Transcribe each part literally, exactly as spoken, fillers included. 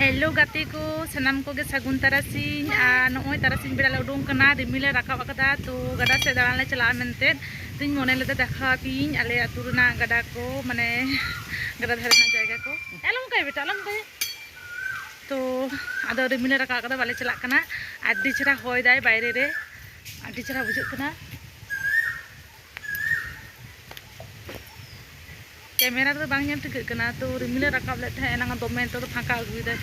Hello ᱜᱟᱛᱮ ᱠᱚ, ᱥᱟᱱᱟᱢ ᱠᱚᱜᱮ ᱥᱟᱹᱜᱩᱱ ᱛᱟᱨᱟᱥᱤᱧ᱾ ᱟᱨ ᱱᱚᱜᱼᱚᱭ ᱛᱟᱨᱟᱥᱤᱧ ᱵᱮᱲᱟ ᱞᱮ ᱩᱰᱩᱝ ᱠᱟᱱᱟ, ᱨᱤᱢᱤᱞ ᱞᱮ ᱨᱟᱠᱟᱵ ᱟᱠᱟᱫᱟ, ᱛᱚ ᱜᱟᱰᱟ ᱥᱮᱫ ᱫᱟᱬᱟᱱ ᱞᱮ ᱪᱟᱞᱟᱜᱼᱟ ᱢᱮᱱᱛᱮ᱾ ᱛᱚᱧ ᱢᱚᱱᱮ ᱞᱮᱫᱟ ᱫᱮᱠᱷᱟᱣ ᱟᱯᱮᱭᱟᱹᱧ ᱟᱞᱮ ᱟᱹᱛᱩ ᱨᱮᱱᱟᱜ ᱜᱟᱰᱟ ᱠᱚ, ᱢᱟᱱᱮ ᱜᱟᱰᱟ ᱫᱷᱟᱨᱮ ᱨᱮᱱᱟᱜ ᱡᱟᱭᱜᱟ ᱠᱚ᱾ ᱟᱞᱚᱢ ᱚᱱᱠᱟᱭᱟ ᱵᱮᱴᱟ, ᱟᱞᱚᱢ ᱚᱱᱠᱟᱭᱟ᱾ ᱛᱚ ᱟᱫᱚ ᱨᱤᱢᱤᱞ ᱞᱮ ᱨᱟᱠᱟᱵ ᱟᱠᱟᱫᱟ, ᱵᱟᱞᱮ ᱪᱟᱞᱟᱜ ᱠᱟᱱᱟ᱾ ᱟᱹᱰᱤ ᱪᱮᱦᱨᱟ ᱦᱚᱭ ᱫᱟᱭ ᱵᱟᱭᱨᱮ ᱨᱮ, ᱟᱹᱰᱤ ᱪᱮᱦᱨᱟ ᱵᱩᱡᱷᱟᱹᱜ ᱠᱟᱱᱟ᱾ ᱠᱮᱢᱮᱨᱟ ᱨᱮᱫᱚ ᱵᱟᱝ ᱧᱮᱞ ᱴᱷᱤᱠᱟᱹᱜ ᱠᱟᱱᱟ, ᱛᱚ ᱨᱤᱢᱤᱞᱮ ᱨᱟᱠᱟᱵ ᱞᱮᱫ ᱛᱟᱦᱮᱸᱫ ᱮᱱᱟᱝ ᱫᱚᱢᱮ, ᱱᱤᱛᱚᱜ ᱫᱚ ᱯᱷᱟᱸᱠᱟ ᱟᱹᱜᱩᱭᱮᱫᱟᱭ᱾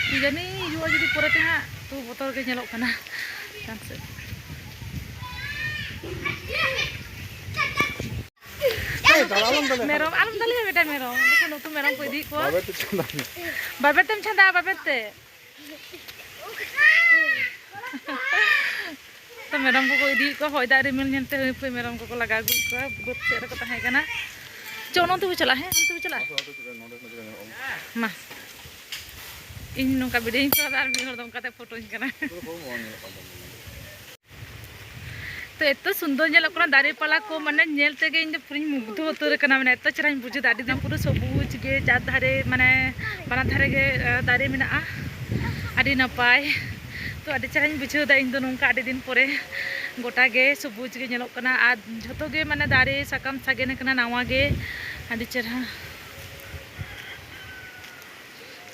ᱠᱤ ᱡᱟᱹᱱᱤ ᱦᱤᱡᱩᱜᱼᱟ ᱡᱩᱫᱤ ᱯᱚᱨᱮ ᱛᱮ ᱦᱟᱸᱜ, ᱛᱚ ᱵᱚᱛᱚᱨ ᱜᱮ ᱧᱮᱞᱚᱜ ᱠᱟᱱᱟ ᱪᱮᱛᱟᱱ ᱥᱮᱫ᱾ ᱮᱭ, ᱫᱟᱞᱟᱞ ᱫᱚ ᱞᱮ᱾ ᱢᱮᱨᱚᱢ ᱟᱞᱚᱢ ᱫᱟᱞᱮᱭᱟ ᱵᱮᱴᱟ, ᱢᱮᱨᱚᱢ ᱵᱟᱠᱷᱟᱱ ᱩᱱᱠᱩ ᱢᱮᱨᱚᱢ ᱠᱚ ᱤᱫᱤᱭᱮᱫ ᱠᱚᱣᱟ᱾ ᱵᱟᱵᱮᱨ ᱛᱮ ᱪᱷᱟᱸᱫᱟ ᱢᱮ᱾ ᱵᱟᱵᱮᱨ ᱛᱮᱢ ᱪᱷᱟᱸᱫᱟ, ᱵᱟᱵᱮᱨ ᱛᱮ᱾ ᱛᱚ ᱢᱮᱨᱚᱢ ᱠᱚᱠᱚ ᱤᱫᱤᱭᱮᱫ ᱠᱚᱣᱟ, ᱦᱚᱭ ᱫᱟᱜ ᱨᱤᱢᱤᱞ ᱧᱮᱞᱛᱮ ᱦᱟᱹᱭ ᱯᱷᱟᱹᱭ ᱢᱮᱨᱚᱢ ᱠᱚᱠᱚ ᱞᱟᱜᱟ ᱟᱹᱜᱩᱭᱮᱫ ᱠᱚᱣᱟ᱾ ᱵᱟᱹᱫᱽ ᱥᱮᱫ ᱨᱮᱠᱚ ᱛᱟᱦᱮᱸ ᱠᱟᱱᱟ᱾ ᱪᱚ, ᱚᱱᱛᱮ ᱵᱚ ᱪᱟᱞᱟᱜᱼᱟ, ᱦᱮᱸ, ᱚᱱᱛᱮ ᱵᱚ ᱪᱟᱞᱟᱜᱼᱟ᱾ ᱢᱟ, ᱤᱧ ᱱᱚᱝᱠᱟ ᱵᱷᱤᱰᱤᱭᱳᱧ ᱠᱚᱨᱟᱣ ᱮᱫᱟ ᱟᱨ ᱢᱤᱫ ᱦᱚᱲ ᱫᱚ ᱚᱱᱠᱟᱛᱮ ᱯᱷᱳᱴᱳᱧ ᱠᱟᱱᱟ᱾ ᱛᱚ ᱮᱛᱚ ᱥᱩᱱᱫᱚᱨ ᱧᱮᱞᱚᱜ ᱠᱟᱱᱟ ᱫᱟᱨᱮ ᱯᱟᱞᱟ ᱠᱚ, ᱢᱟᱱᱮ ᱧᱮᱞ ᱛᱮᱜᱮ ᱤᱧ ᱫᱚ ᱯᱩᱨᱟᱹᱧ ᱢᱩᱜᱽᱫᱷᱚ ᱩᱛᱟᱹᱨ ᱟᱠᱟᱱᱟ᱾ ᱢᱟᱱᱮ ᱮᱛᱚ ᱪᱮᱦᱨᱟᱧ ᱵᱩᱡᱷᱟᱹᱣ ᱮᱫᱟ, ᱟᱹᱰᱤ ᱫᱤᱱ ᱯᱩᱨᱟᱹ ᱥᱚᱵᱩᱡᱽ ᱜᱮ, ᱪᱟᱨ ᱫᱷᱟᱨᱮ, ᱢᱟᱱᱮ ᱵᱟᱱᱟᱨ ᱫᱷᱟᱨᱮ ᱜᱮ, ᱟᱸ, ᱫᱟᱨᱮ ᱢᱮᱱᱟᱜᱼᱟ, ᱟᱹᱰᱤ ᱱᱟᱯᱟᱭ᱾ ᱛᱚ ᱟᱹᱰᱤ ᱪᱮᱦᱨᱟᱧ ᱵᱩᱡᱷᱟᱹᱣ ᱮᱫᱟ ᱤᱧ ᱫᱚ ᱱᱚᱝᱠᱟ ᱟᱹᱰᱤ ᱫᱤᱱ ᱯᱚᱨᱮ ᱜᱚᱴᱟ ᱜᱮ ᱥᱚᱵᱩᱡᱽ ᱜᱮ ᱧᱮᱞᱚᱜ ᱠᱟᱱᱟ, ᱟᱨ ᱡᱷᱚᱛᱚ ᱜᱮ ᱢᱟᱱᱮ ᱫᱟᱨᱮ ᱥᱟᱠᱟᱢ ᱥᱟᱜᱮᱱ ᱟᱠᱟᱱᱟ ᱱᱟᱣᱟ ᱜᱮ, ᱟᱹᱰᱤ ᱪᱮᱦᱨᱟ᱾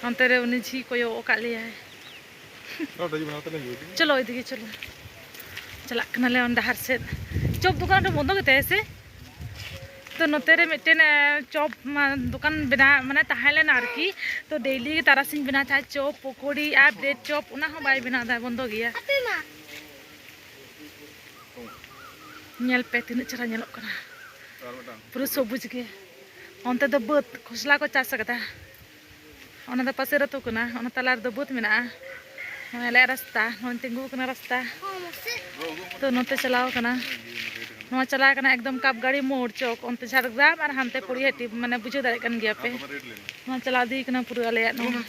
ᱚᱱᱛᱮ ᱨᱮ ᱩᱱᱤ ᱡᱷᱤ ᱠᱚᱭᱚᱜ ᱟᱠᱟᱫ ᱞᱮᱭᱟᱭ᱾ ᱪᱚᱞᱚ ᱤᱫᱤ ᱜᱮ ᱪᱚᱞᱚ᱾ ᱪᱟᱞᱟᱜ ᱠᱟᱱᱟᱞᱮ ᱚᱱᱟ ᱰᱟᱦᱟᱨ ᱥᱮᱫ᱾ ᱪᱚᱯ ᱫᱚᱠᱟᱱ ᱨᱮ ᱵᱚᱱᱫᱚ ᱜᱮᱛᱟᱭᱟ ᱥᱮ? ᱛᱚ ᱱᱚᱛᱮ ᱨᱮ ᱢᱤᱫᱴᱮᱱ, ᱮ, ᱪᱚᱯ ᱢᱟ ᱫᱚᱠᱟᱱ ᱵᱮᱱᱟᱣ ᱢᱟᱱᱮ ᱛᱟᱦᱮᱸ ᱞᱮᱱᱟ ᱟᱨᱠᱤ᱾ ᱛᱚ ᱰᱮᱞᱤ ᱜᱮ ᱛᱟᱨᱟᱥᱤᱧ ᱵᱮᱱᱟᱣ ᱛᱟᱦᱮᱸᱫ ᱪᱚᱯ, ᱯᱚᱠᱳᱲᱤ ᱟᱨ ᱵᱨᱮᱰ ᱪᱚᱯ, ᱚᱱᱟ ᱦᱚᱸ ᱵᱟᱭ ᱵᱮᱱᱟᱣ ᱮᱫᱟ, ᱵᱚᱱᱫᱚ ᱜᱮᱭᱟ᱾ ᱧᱮᱞ ᱯᱮ ᱛᱤᱱᱟᱹᱜ ᱪᱮᱦᱨᱟ ᱧᱮᱞᱚᱜ ᱠᱟᱱᱟ, ᱯᱩᱨᱟᱹ ᱥᱚᱵᱩᱡ ᱜᱮ᱾ ᱚᱱᱛᱮ ᱫᱚ ᱵᱟᱹᱫᱽ ᱠᱷᱚᱥᱞᱟ ᱠᱚ ᱪᱟᱥ ᱟᱠᱟᱫᱟ᱾ ᱚᱱᱟ ᱫᱚ ᱯᱟᱥᱮᱨ ᱟᱹᱛᱩ ᱠᱟᱱᱟ, ᱚᱱᱟ ᱛᱟᱞᱟ ᱨᱮᱫᱚ ᱵᱟᱹᱫᱽ ᱢᱮᱱᱟᱜᱼᱟ᱾ ᱱᱚᱜᱼᱚᱭ ᱟᱞᱮᱭᱟᱜ ᱨᱟᱥᱛᱟ, ᱱᱚᱜᱼᱚᱭ ᱛᱤᱸᱜᱩ ᱟᱠᱟᱱᱟ ᱨᱟᱥᱛᱟ᱾ ᱛᱚ ᱱᱚᱛᱮ ᱪᱟᱞᱟᱣ ᱠᱟᱱᱟ, ᱱᱚᱣᱟ ᱪᱟᱞᱟᱣ ᱠᱟᱱᱟ ᱮᱠᱫᱚᱢ ᱠᱟᱯᱜᱟᱲᱤ ᱢᱳᱲ ᱪᱚᱠ, ᱚᱱᱛᱮ ᱡᱷᱟᱲᱜᱨᱟᱢ ᱟᱨ ᱦᱟᱱᱛᱮ ᱯᱚᱲᱤᱦᱟᱹᱴᱤ, ᱢᱟᱱᱮ ᱵᱩᱡᱷᱟᱹᱣ ᱫᱟᱲᱮᱭᱟᱜ ᱠᱟᱱ ᱜᱮᱭᱟ ᱯᱮ᱾ ᱱᱚᱣᱟ ᱪᱟᱞᱟᱣ ᱤᱫᱤ ᱠᱟᱱᱟ ᱯᱩᱨᱟᱹ ᱟᱞᱮᱭᱟᱜ ᱱᱚᱣᱟ᱾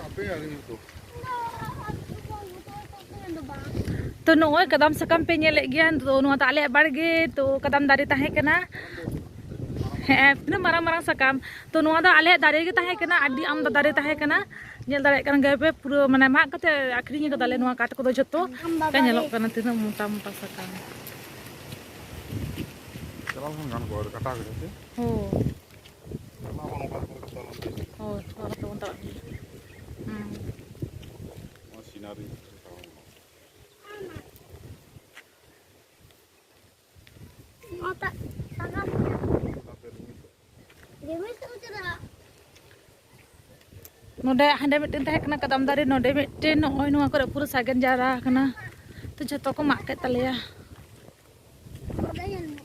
ᱟᱯᱮ ᱟᱹᱨᱤ ᱢᱚᱛᱚ᱾ ᱛᱚ ᱱᱚᱜᱼᱚᱭ ᱠᱟᱫᱟᱢ ᱥᱟᱠᱟᱢ ᱯᱮ ᱧᱮᱞᱮᱫ ᱜᱮᱭᱟ, ᱛᱚ ᱱᱚᱣᱟ ᱫᱚ ᱟᱞᱮᱭᱟᱜ ᱵᱟᱲᱜᱮ, ᱛᱚ ᱠᱟᱫᱟᱢ ᱫᱟᱨᱮ ᱛᱟᱦᱮᱸ ᱠᱟᱱᱟ᱾ ᱦᱮᱸ, ᱛᱤᱱᱟᱹᱜ ᱢᱟᱨᱟᱝ ᱢᱟᱨᱟᱝ ᱥᱟᱠᱟᱢ᱾ ᱛᱚ ᱱᱚᱣᱟ ᱫᱚ ᱟᱞᱮᱭᱟᱜ ᱫᱟᱨᱮ ᱜᱮ ᱛᱟᱦᱮᱸ ᱠᱟᱱᱟ, ᱟᱹᱰᱤ ᱟᱢᱫᱟ ᱫᱟᱨᱮ ᱛᱟᱦᱮᱸ ᱠᱟᱱᱟ᱾ ᱧᱮᱞ ᱫᱟᱲᱮᱭᱟᱜ ᱠᱟᱱ ᱜᱮᱭᱟ ᱯᱮ, ᱯᱩᱨᱟᱹ ᱢᱟᱱᱮ ᱢᱟᱜ ᱠᱟᱛᱮ ᱟᱠᱷᱨᱤᱧ ᱠᱟᱫᱟᱞᱮ ᱱᱚᱣᱟ ᱠᱟᱴ ᱠᱚᱫᱚ ᱡᱷᱚᱛᱚ᱾ ᱟᱢᱫᱟ ᱯᱮ ᱫᱟᱨᱮ᱾ ᱧᱮᱞᱚᱜ ᱠᱟᱱᱟ ᱛᱤᱱᱟᱹᱜ ᱢᱚᱴᱟ ᱢᱚᱴᱟ ᱥᱟᱠᱟᱢ᱾ ᱪᱟᱞᱟᱣ ᱞᱮᱠᱷᱟᱱ ᱜᱟᱱ ᱠᱚᱜᱼᱟ, ᱠᱟᱴᱟ ᱠᱟᱛᱮ᱾ ᱦᱳᱭ᱾ ᱪᱟᱞᱟᱣ ᱵᱚᱱ ᱚᱠᱟ ᱠᱚᱨᱮ ᱠᱚ ᱪᱟᱞᱟᱣ ᱞᱮᱱᱟ᱾ ᱦᱳᱭ, ᱚᱱᱟ ᱛᱮᱵᱚᱱ ᱪᱟᱞᱟᱜ ᱠᱟᱱᱟ᱾ ᱦᱩᱸ᱾ ᱱᱚᱣᱟ ᱥᱤᱱᱟᱨᱤ᱾ ᱚᱛᱟ ᱥᱟᱠᱟᱢ ᱨᱤᱢᱤᱞ ᱛᱮ ᱪᱮᱫᱟᱜ? ᱱᱚᱰᱮ ᱦᱟᱸᱰᱮ ᱢᱤᱫᱴᱮᱱ ᱛᱟᱦᱮᱸ ᱠᱟᱱᱟ ᱠᱟᱫᱟᱢ ᱫᱟᱨᱮ, ᱱᱚᱰᱮ ᱢᱤᱫᱴᱮᱱ, ᱱᱚᱜᱼᱚᱭ ᱱᱚᱣᱟ ᱠᱚᱨᱮ ᱯᱩᱨᱟᱹ ᱥᱟᱜᱮᱱ ᱡᱟᱣᱨᱟ ᱟᱠᱟᱱᱟ᱾ ᱛᱚ ᱡᱷᱚᱛᱚ ᱠᱚ ᱢᱟᱜ ᱠᱮᱫ ᱛᱟᱞᱮᱭᱟ᱾ ᱱᱚᱰᱮ ᱧᱮᱞ ᱢᱮ᱾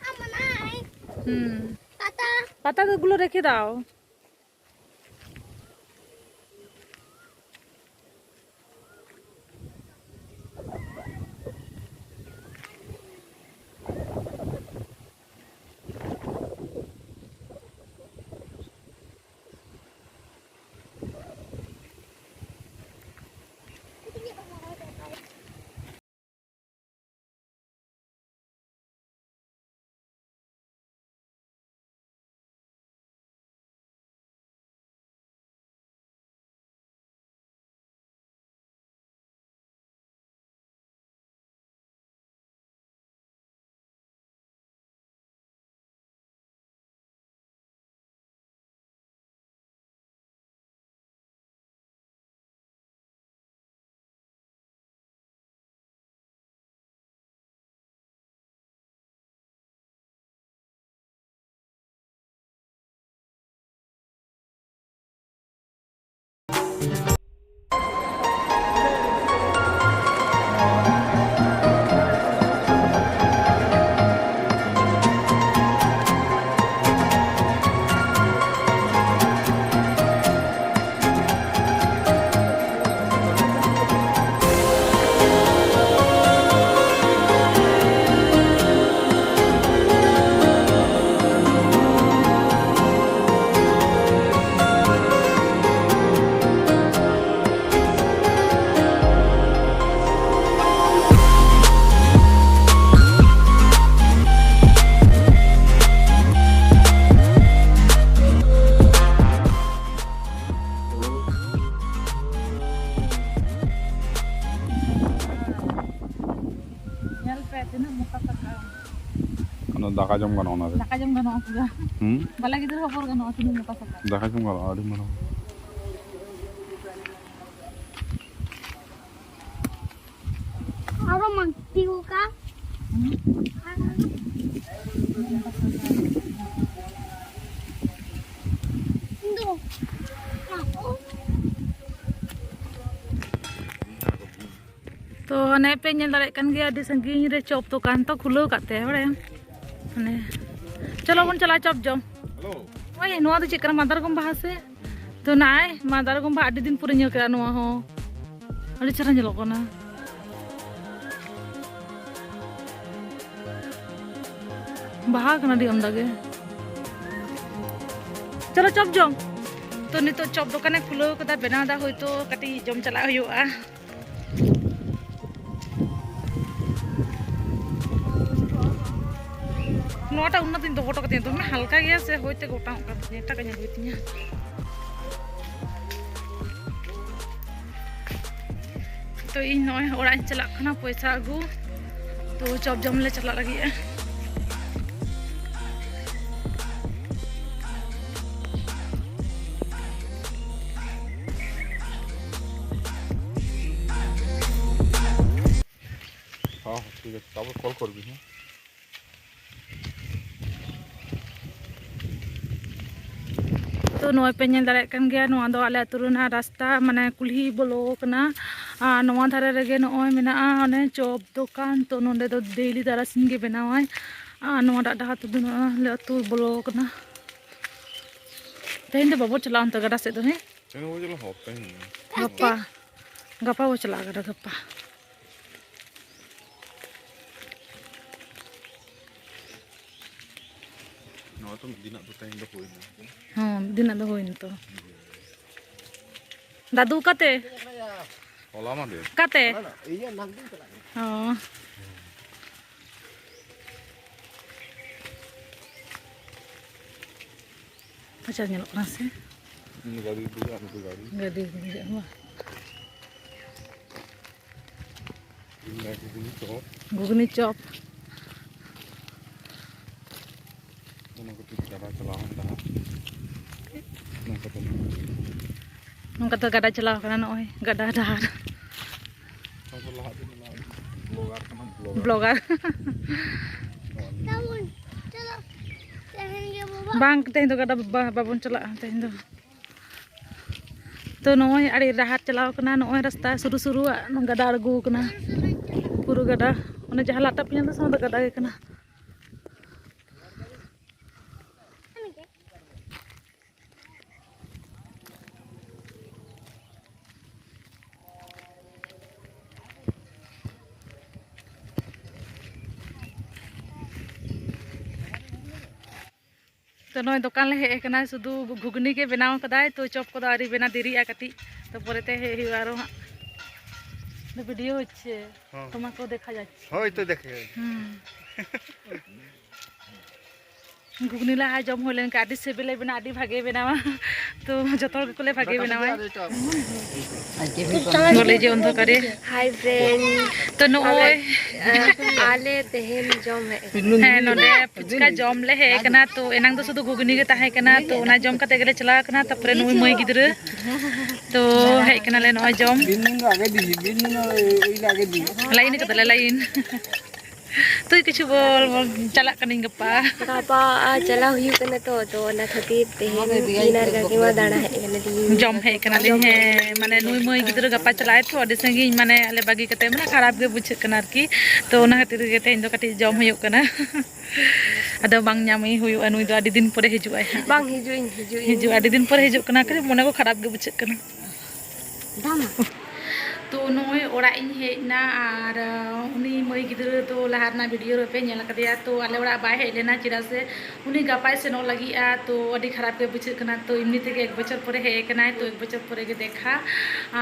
ᱟᱢ ᱚᱱᱟ ᱦᱩᱸ᱾ ᱯᱟᱛᱟ᱾ ᱯᱟᱛᱟ ᱫᱚ ᱜᱩᱞᱳ ᱨᱮᱠᱷᱮ ᱫᱟᱣ᱾ ᱫᱟᱠᱟ ᱡᱚᱢ ᱜᱟᱱᱚᱜᱼᱟ ᱚᱱᱟ ᱨᱮ᱾ ᱫᱟᱠᱟ ᱡᱚᱢ ᱜᱟᱱᱚᱜᱼᱟ ᱯᱩᱨᱟᱹ᱾ ᱦᱩᱸ? ᱵᱟᱞᱟ ᱜᱤᱫᱽᱨᱟᱹ ᱦᱚᱸ ᱵᱚᱨ ᱜᱟᱱᱚᱜᱼᱟ, ᱛᱤᱱᱟᱹᱜ ᱢᱚᱴᱟ ᱥᱟᱯᱷᱟ᱾ ᱫᱟᱠᱟ ᱡᱚᱢ ᱜᱟᱱᱚᱜᱼᱟ, ᱟᱹᱰᱤ ᱢᱟᱨᱟᱝ᱾ ᱟᱨᱚ ᱢᱟᱹᱱᱛᱤ ᱠᱚ ᱠᱟ᱾ ᱦᱩᱸ? ᱤᱧ ᱫᱚ ᱛᱚ ᱚᱱᱮ ᱯᱮ ᱧᱮᱞ ᱫᱟᱲᱮᱭᱟᱜ ᱠᱟᱱ ᱜᱮᱭᱟ, ᱟᱹᱰᱤ ᱥᱟᱺᱜᱤᱧ ᱨᱮ ᱪᱚᱯ ᱫᱚᱠᱟᱱ ᱛᱚ ᱠᱷᱩᱞᱟᱹᱣ ᱠᱟᱜ ᱛᱮ, ᱵᱟᱲᱟᱭᱟᱢ? ᱢᱟᱱᱮ, ᱪᱚᱞᱚ ᱵᱚᱱ ᱪᱟᱞᱟᱜᱼᱟ ᱪᱚᱯ ᱡᱚᱢ᱾ ᱦᱮᱞᱳ᱾ ᱳᱭ, ᱱᱚᱣᱟ ᱫᱚ ᱪᱮᱫ ᱠᱟᱱᱟ? ᱢᱟᱫᱟᱨᱜᱚᱢ ᱵᱟᱦᱟ ᱥᱮ? ᱛᱚ ᱱᱟᱭ, ᱢᱟᱫᱟᱨᱜᱚᱢ ᱵᱟᱦᱟ ᱟᱹᱰᱤ ᱫᱤᱱ ᱯᱚᱨᱮ ᱧᱮᱞ ᱠᱮᱫᱟ ᱱᱚᱣᱟ ᱦᱚᱸ᱾ ᱟᱹᱰᱤ ᱪᱮᱦᱨᱟ ᱧᱮᱞᱚᱜ ᱠᱟᱱᱟ᱾ ᱵᱟᱦᱟ ᱠᱟᱱᱟ ᱟᱹᱰᱤ ᱟᱢᱫᱟ ᱜᱮ᱾ ᱪᱚᱞᱚ ᱪᱚᱯ ᱡᱚᱢ᱾ ᱛᱚ ᱱᱤᱛᱚᱜ ᱪᱚᱯ ᱫᱚᱠᱟᱱᱮ ᱠᱷᱩᱞᱟᱹᱣ ᱠᱟᱫᱟ, ᱵᱮᱱᱟᱣ ᱫᱟ, ᱦᱳᱭᱛᱳ ᱠᱟᱹᱴᱤᱡ ᱡᱚᱢ ᱪᱟᱞᱟᱜ ᱦᱩᱭᱩᱜᱼᱟ᱾ ᱱᱚᱣᱟᱴᱟᱜ ᱩᱱᱟᱹᱜ ᱫᱤᱱ ᱫᱚᱦᱚ ᱦᱚᱴᱚ ᱠᱟᱹᱫᱤᱧᱟ, ᱫᱚᱢᱮ ᱦᱟᱞᱠᱟ ᱜᱮᱭᱟ ᱥᱮ, ᱦᱚᱭᱛᱮ ᱜᱚᱴᱟᱣᱚᱜ ᱠᱟᱱ ᱛᱤᱧᱟ, ᱮᱴᱟᱜᱟᱜ ᱧᱮᱞ ᱦᱩᱭ ᱛᱤᱧᱟ᱾ ᱛᱚ ᱤᱧ ᱱᱚᱜᱼᱚᱭ ᱚᱲᱟᱜ ᱤᱧ ᱪᱟᱞᱟᱜ ᱠᱟᱱᱟ ᱯᱚᱭᱥᱟ ᱟᱹᱜᱩ, ᱛᱚ ᱪᱚᱯ ᱡᱚᱢ ᱞᱮ ᱪᱟᱞᱟᱜ ᱞᱟᱹᱜᱤᱫᱼᱟ᱾ ᱦᱚᱸ, ᱴᱷᱤᱠ ᱟᱪᱷᱮ, ᱛᱟᱯᱚᱨ ᱠᱚᱞ ᱠᱚᱨᱵᱤ, ᱦᱮᱸ᱾ ᱛᱚ ᱱᱚᱜᱼᱚᱭ ᱯᱮ ᱧᱮᱞ ᱫᱟᱲᱮᱭᱟᱜ ᱠᱟᱱ ᱜᱮᱭᱟ, ᱱᱚᱣᱟ ᱫᱚ ᱟᱞᱮ ᱟᱹᱛᱩ ᱨᱮᱱᱟᱜ ᱨᱟᱥᱛᱟ, ᱢᱟᱱᱮ ᱠᱩᱞᱦᱤ ᱵᱚᱞᱚ ᱠᱟᱱᱟ᱾ ᱟᱨ ᱱᱚᱣᱟ ᱫᱷᱟᱨᱮ ᱨᱮᱜᱮ ᱱᱚᱜᱼᱚᱭ ᱢᱮᱱᱟᱜᱼᱟ ᱚᱱᱮ ᱪᱚᱯ ᱫᱚᱠᱟᱱ᱾ ᱛᱚ ᱱᱚᱸᱰᱮ ᱫᱚ ᱰᱮᱞᱤ ᱛᱟᱨᱟᱥᱤᱧ ᱜᱮ ᱵᱮᱱᱟᱣᱟᱭ᱾ ᱟᱨ ᱱᱚᱣᱟᱴᱟᱜ ᱰᱟᱦᱟᱨ ᱛᱮᱫᱚ ᱱᱚᱜᱼᱚᱭ ᱟᱞᱮ ᱟᱹᱛᱩ ᱵᱚᱞᱚ ᱠᱟᱱᱟ᱾ ᱛᱮᱦᱮᱧ ᱫᱚ ᱵᱟᱵᱚ ᱪᱟᱞᱟᱜᱼᱟ ᱚᱱᱛᱮ ᱜᱟᱰᱟ ᱥᱮᱫ ᱫᱚ, ᱦᱮᱸ? ᱛᱮᱦᱮᱧ ᱵᱟᱵᱚ ᱪᱟᱞᱟᱜᱼᱟ, ᱦᱚᱯᱛᱟ ᱦᱤᱞᱳᱜ᱾ ᱜᱟᱯᱟ, ᱜᱟᱯᱟ ᱵᱚ ᱪᱟᱞᱟᱜᱼᱟ ᱜᱟᱰᱟ, ᱜᱟᱯᱟ᱾ ᱱᱚᱣᱟ ᱛᱚ ᱢᱤᱫ ᱫᱤᱱᱟᱜ ᱫᱚ ᱛᱮᱦᱮᱧ ᱫᱚ ᱦᱩᱭᱱᱟ᱾ ᱦᱚᱸ, ᱢᱤᱫ ᱫᱤᱱᱟᱜ ᱫᱚ ᱦᱩᱭᱱᱟ ᱛᱚ᱾ ᱫᱟᱫᱩ, ᱚᱠᱟᱛᱮ? ᱦᱚᱞᱟ ᱢᱟᱫᱷᱮᱨ᱾ ᱚᱠᱟᱛᱮ? ᱚ᱾ ᱟᱪᱪᱷᱟ, ᱧᱮᱞᱚᱜ ᱠᱟᱱᱟ ᱥᱮ? ᱩᱱᱤ ᱜᱟᱹᱰᱤ ᱫᱩᱲᱩᱵ, ᱟᱨ ᱢᱤᱫᱴᱮᱱ ᱜᱟᱹᱰᱤ᱾ ᱜᱟᱹᱰᱤ ᱫᱩᱲᱩᱵ, ᱵᱟᱝ? ᱤᱧ ᱞᱟᱹᱭ ᱠᱤᱫᱤᱧ ᱛᱚ᱾ ᱜᱷᱩᱜᱽᱱᱤ ᱪᱚᱯ᱾ ᱚᱱᱟ ᱠᱷᱟᱹᱛᱤᱨ ᱜᱟᱰᱟ ᱪᱟᱞᱟᱣ ᱦᱚᱸ ᱰᱟᱦᱟᱨ ᱱᱚᱝᱠᱟ ᱛᱮ ᱱᱚᱝᱠᱟ ᱛᱮ ᱜᱟᱰᱟ ᱪᱟᱞᱟᱣ ᱠᱟᱱᱟ, ᱱᱚᱜᱼᱚᱭ ᱜᱟᱰᱟ ᱰᱟᱦᱟᱨ᱾ ᱱᱚᱝᱠᱟ ᱞᱟᱦᱟ ᱫᱤᱱ ᱞᱟᱦᱟ ᱫᱤᱱ ᱵᱞᱚᱜᱟᱨ ᱠᱟᱱᱟ, ᱵᱞᱚᱜᱟᱨ᱾ ᱵᱞᱚᱜᱟᱨ᱾ ᱱᱚᱜᱼᱚᱭ᱾ ᱵᱟᱝ, ᱛᱮᱦᱮᱧ ᱫᱚ ᱜᱟᱰᱟ ᱵᱟ-, ᱵᱟᱵᱚᱱ ᱪᱟᱞᱟᱜᱼᱟ ᱛᱮᱦᱮᱧ ᱫᱚ᱾ ᱛᱚ, ᱱᱚᱜᱼᱚᱭ ᱟᱹᱰᱤ ᱰᱟᱦᱟᱨ ᱪᱟᱞᱟᱣ ᱠᱟᱱᱟ, ᱱᱚᱜᱼᱚᱭ ᱨᱟᱥᱛᱟ ᱥᱩᱨᱩ ᱥᱩᱨᱩᱣᱟᱜ ᱜᱟᱰᱟ ᱟᱬᱜᱚ ᱠᱟᱱᱟ, ᱯᱩᱨᱟᱹ ᱜᱟᱰᱟ᱾ ᱚᱱᱮ ᱡᱟᱦᱟᱸ ᱞᱟᱜ ᱴᱟᱜ ᱯᱮ ᱧᱮᱞ ᱫᱟ ᱥᱮ, ᱚᱱᱟ ᱫᱚ ᱜᱟᱰᱟ ᱜᱮ ᱠᱟᱱᱟ᱾ ᱛᱚ, ᱱᱚᱜᱼᱚᱭ ᱫᱚᱠᱟᱱ ᱞᱮ ᱦᱮᱡ ᱟᱠᱟᱱᱟ, ᱥᱩᱫᱷᱩ ᱜᱷᱩᱜᱽᱱᱤ ᱜᱮ ᱵᱮᱱᱟᱣ ᱠᱟᱫᱟᱭ, ᱛᱚ ᱪᱚᱯ ᱠᱚᱫᱚ ᱟᱹᱣᱨᱤ ᱵᱮᱱᱟᱣ, ᱫᱮᱨᱤᱜᱼᱟ ᱠᱟᱹᱴᱤᱡ, ᱛᱚ ᱯᱚᱨᱮᱛᱮ ᱦᱮᱡ ᱦᱩᱭᱩᱜᱼᱟ ᱟᱨᱚ ᱦᱟᱸᱜ᱾ ᱵᱷᱤᱰᱤᱭᱳ ᱦᱚᱪᱪᱷᱮ, ᱦᱚᱸ᱾ ᱛᱚᱢᱟᱠᱚ ᱫᱮᱠᱷᱟ ᱡᱟᱪᱪᱷᱮ᱾ ᱦᱳᱭ ᱛᱚ, ᱫᱮᱠᱷᱮ᱾ ᱦᱩᱸ᱾ ᱜᱷᱩᱜᱽᱱᱤ ᱞᱟᱦᱟ ᱡᱚᱢ ᱦᱩᱭ ᱞᱮᱱᱠᱷᱟᱱ ᱟᱹᱰᱤ ᱥᱤᱵᱤᱞᱮ ᱵᱮᱱᱟᱣᱟ, ᱟᱹᱰᱤ ᱵᱷᱟᱜᱮ ᱵᱮᱱᱟᱣᱟ᱾ ᱛᱚ ᱡᱚᱛᱚ ᱦᱚᱲ ᱜᱮᱠᱚ ᱞᱟᱹᱭᱟ ᱵᱷᱟᱜᱮ ᱵᱮᱱᱟᱣᱟᱭ᱾ ᱵᱚᱞᱮ ᱡᱮ ᱚᱱᱫᱷᱚᱠᱟᱨᱮ᱾ Hi friend᱾ ᱛᱚ ᱱᱚᱜᱼᱚᱭ ᱟᱞᱮ ᱛᱮᱦᱮᱧ ᱡᱚᱢ ᱦᱮᱡ ᱟᱠᱟᱱᱟ᱾ ᱦᱮᱸ, ᱱᱚᱰᱮ ᱯᱷᱩᱪᱠᱟ ᱡᱚᱢ ᱞᱮ ᱦᱮᱡ ᱟᱠᱟᱱᱟ᱾ ᱛᱚ ᱮᱱᱟᱝ ᱫᱚ ᱥᱩᱫᱷᱩ ᱜᱷᱩᱜᱽᱱᱤ ᱜᱮ ᱛᱟᱦᱮᱸ ᱠᱟᱱᱟ, ᱛᱚ ᱚᱱᱟ ᱡᱚᱢ ᱠᱟᱛᱮ ᱜᱮᱞᱮ ᱪᱟᱞᱟᱣ ᱟᱠᱟᱱᱟ᱾ ᱛᱟᱨᱯᱚᱨᱮ ᱱᱩᱭ ᱢᱟᱹᱭ ᱜᱤᱫᱽᱨᱟᱹ ᱛᱚ ᱦᱮᱡ ᱠᱟᱱᱟᱞᱮ ᱱᱚᱜᱼᱚᱭ ᱡᱚᱢ᱾ ᱫᱤᱱ ᱫᱤᱱ ᱫᱚ ᱟᱜᱮ ᱫᱤᱱ, ᱫᱤᱱ ᱫᱤᱱ ᱫᱚ ᱳᱭ ᱟᱜᱮ ᱫᱤᱱ᱾ ᱞᱟᱭᱤᱱ ᱠᱟᱫᱟᱞᱮ, ᱞᱟᱭᱤᱱ᱾ ᱛᱩᱭ ᱠᱤᱪᱷᱩ ᱵᱚᱞ, ᱵᱚᱞ, ᱪᱟᱞᱟᱜ ᱠᱟᱹᱱᱟᱹᱧ ᱜᱟᱯᱟ᱾ ᱜᱟᱯᱟ ᱟᱨ ᱪᱟᱞᱟᱣ ᱦᱩᱭᱩᱜ ᱠᱟᱱᱟ ᱛᱚ, ᱛᱚ ᱚᱱᱟ ᱠᱷᱟᱹᱛᱤᱨ ᱛᱮᱦᱮᱧ ᱤᱧ ᱟᱨ ᱠᱟᱠᱤ ᱢᱟ ᱫᱟᱬᱟ ᱦᱮᱡ ᱠᱟᱱᱟᱞᱤᱧ᱾ ᱡᱚᱢ ᱦᱮᱡ ᱠᱟᱱᱟᱞᱤᱧ, ᱦᱮᱸ, ᱢᱟᱱᱮ ᱱᱩᱭ ᱢᱟᱹᱭ ᱜᱤᱫᱽᱨᱟᱹ ᱜᱟᱯᱟ ᱪᱟᱞᱟᱜᱼᱟᱭ ᱛᱚ ᱟᱹᱰᱤ ᱥᱟᱺᱜᱤᱧ, ᱢᱟᱱᱮ ᱟᱞᱮ ᱵᱟᱹᱜᱤ ᱠᱟᱛᱮ, ᱢᱟᱱᱮ ᱠᱷᱟᱨᱟᱯ ᱜᱮ ᱵᱩᱡᱷᱟᱹᱜ ᱠᱟᱱᱟ ᱟᱨᱠᱤ, ᱛᱚ ᱚᱱᱟ ᱠᱷᱟᱹᱛᱤᱨ ᱜᱮ ᱛᱮᱦᱮᱧ ᱫᱚ ᱠᱟᱹᱴᱤᱡ ᱡᱚᱢ ᱦᱩᱭᱩᱜ ᱠᱟᱱᱟ᱾ ᱟᱫᱚ ᱵᱟᱝ ᱧᱟᱢ ᱦᱩᱭᱩᱜᱼᱟ, ᱱᱩᱭ ᱫᱚ ᱟᱹᱰᱤ ᱫᱤᱱ ᱯᱚᱨᱮ ᱦᱤᱡᱩᱜᱼᱟᱭ ᱦᱟᱸᱜ᱾ ᱵᱟᱝ ᱦᱤᱡᱩᱜ ᱤᱧ, ᱦᱤᱡᱩᱜ ᱤᱧ᱾ ᱦᱤᱡᱩᱜ, ᱟᱹᱰᱤ ᱫᱤᱱ ᱯᱚᱨᱮ ᱦᱤᱡᱩᱜ ᱠᱟᱱᱟ, ᱠᱟᱹᱴᱤᱡ ᱢᱚᱱᱮ ᱠᱚ ᱠᱷᱟᱨᱟᱯ ᱜᱮ ᱵᱩᱡᱷᱟᱹᱜ ᱠᱟᱱᱟ᱾ ᱛᱚ ᱱᱚᱜᱼᱚᱭ ᱚᱲᱟᱜ ᱤᱧ ᱦᱮᱡ ᱮᱱᱟ, ᱟᱨ, ᱟᱸ, ᱩᱱᱤ ᱢᱟᱹᱭ ᱜᱤᱫᱽᱨᱟᱹ ᱫᱚ ᱞᱟᱦᱟ ᱨᱮᱱᱟᱜ ᱵᱷᱤᱰᱤᱭᱳ ᱨᱮᱯᱮ ᱧᱮᱞ ᱟᱠᱟᱫᱮᱭᱟ᱾ ᱛᱚ ᱟᱞᱮ ᱚᱲᱟᱜ ᱵᱟᱭ ᱦᱮᱡ ᱞᱮᱱᱟ, ᱪᱮᱫᱟᱜ ᱥᱮ ᱩᱱᱤ ᱜᱟᱯᱟᱭ ᱥᱮᱱᱚᱜ ᱞᱟᱹᱜᱤᱫᱼᱟ᱾ ᱛᱚ ᱟᱹᱰᱤ ᱠᱷᱟᱨᱟᱯ ᱜᱮ ᱵᱩᱡᱷᱟᱹᱜ ᱠᱟᱱᱟ᱾ ᱛᱚ ᱮᱢᱱᱤ ᱛᱮᱜᱮ ᱮᱠ ᱵᱚᱪᱷᱚᱨ ᱯᱚᱨᱮ ᱦᱮᱡ ᱟᱠᱟᱱᱟᱭ, ᱛᱚ ᱮᱠ ᱵᱚᱪᱷᱚᱨ ᱯᱚᱨᱮ ᱜᱮ ᱫᱮᱠᱷᱟ,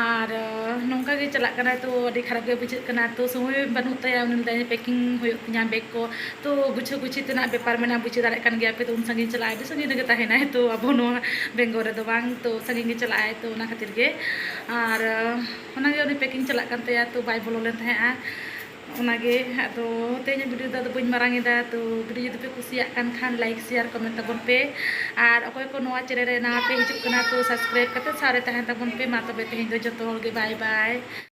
ᱟᱨ, ᱟᱸ, ᱱᱚᱝᱠᱟ ᱜᱮ ᱪᱟᱞᱟᱜ ᱠᱟᱱᱟ᱾ ᱛᱚ ᱟᱹᱰᱤ ᱠᱷᱟᱨᱟᱯ ᱜᱮ ᱵᱩᱡᱷᱟᱹᱜ ᱠᱟᱱᱟ᱾ ᱛᱚ ᱥᱚᱢᱚᱭ ᱵᱟᱹᱱᱩᱜ ᱛᱟᱭᱟ, ᱩᱱᱤ ᱞᱟᱹᱭ ᱯᱮᱠᱤᱝ ᱦᱩᱭᱩᱜ ᱛᱤᱧᱟ ᱵᱮᱜᱽ ᱠᱚ, ᱛᱚ ᱜᱩᱪᱷᱟᱹ ᱜᱩᱪᱷᱤ ᱛᱮᱱᱟᱜ ᱵᱮᱯᱟᱨ ᱢᱮᱱᱟᱜᱼᱟ, ᱵᱩᱡᱷᱟᱹᱣ ᱫᱟᱲᱮᱭᱟᱜ ᱠᱟᱱ ᱜᱮᱭᱟ ᱯᱮ᱾ ᱛᱚ ᱩᱱ ᱥᱟᱺᱜᱤᱧ ᱪᱟᱞᱟᱜᱼᱟᱭ, ᱟᱹᱰᱤ ᱥᱟᱺᱜᱤᱧ ᱨᱮᱜᱮ ᱛᱟᱦᱮᱱᱟᱭ, ᱛᱚ ᱟᱵᱚ ᱱᱚᱣᱟ ᱵᱮᱝᱜᱚᱞ ᱨᱮᱫᱚ ᱵᱟᱝ, ᱛᱚ ᱥᱟᱺᱜᱤᱧ ᱜᱮ ᱪᱟᱞᱟᱜᱼᱟᱭ᱾ ᱛᱚ ᱚᱱᱟ ᱠᱷᱟᱹᱛᱤᱨ ᱜᱮ, ᱟᱨ, ᱟᱸ, ᱚᱱᱟᱜᱮ ᱩᱱᱤ ᱯᱮᱠᱤᱝ ᱪᱟᱞᱟᱜ ᱠᱟᱱ ᱛᱟᱭᱟ, ᱛᱚ ᱵᱟᱭ ᱵᱚᱞᱚ ᱞᱮᱱ ᱛᱟᱦᱮᱸᱜᱼᱟ᱾ ᱚᱱᱟᱜᱮ ᱟᱫᱚ ᱛᱮᱦᱮᱧᱟᱜ video ᱫᱚ ᱟᱫᱚ ᱵᱟᱹᱧ ᱢᱟᱨᱟᱝ ᱮᱫᱟ᱾ ᱛᱚ video ᱡᱩᱫᱤ ᱯᱮ ᱠᱩᱥᱤᱭᱟᱜ ᱠᱟᱱ ᱠᱷᱟᱱ like share comment ᱛᱟᱵᱚᱱ ᱯᱮ, ᱟᱨ ᱚᱠᱚᱭ ᱠᱚ ᱱᱚᱣᱟ channel ᱨᱮ ᱱᱟᱣᱟ ᱯᱮ ᱦᱤᱡᱩᱜ ᱠᱟᱱᱟ ᱛᱚ subscribe ᱠᱟᱛᱮ ᱥᱟᱶ ᱨᱮ ᱛᱟᱦᱮᱱ ᱛᱟᱵᱚᱱ ᱯᱮ᱾ ᱢᱟ ᱛᱚᱵᱮ ᱛᱮᱦᱮᱧ ᱫᱚ ᱡᱚᱛᱚ ᱦᱚᱲ ᱜᱮ bye bye᱾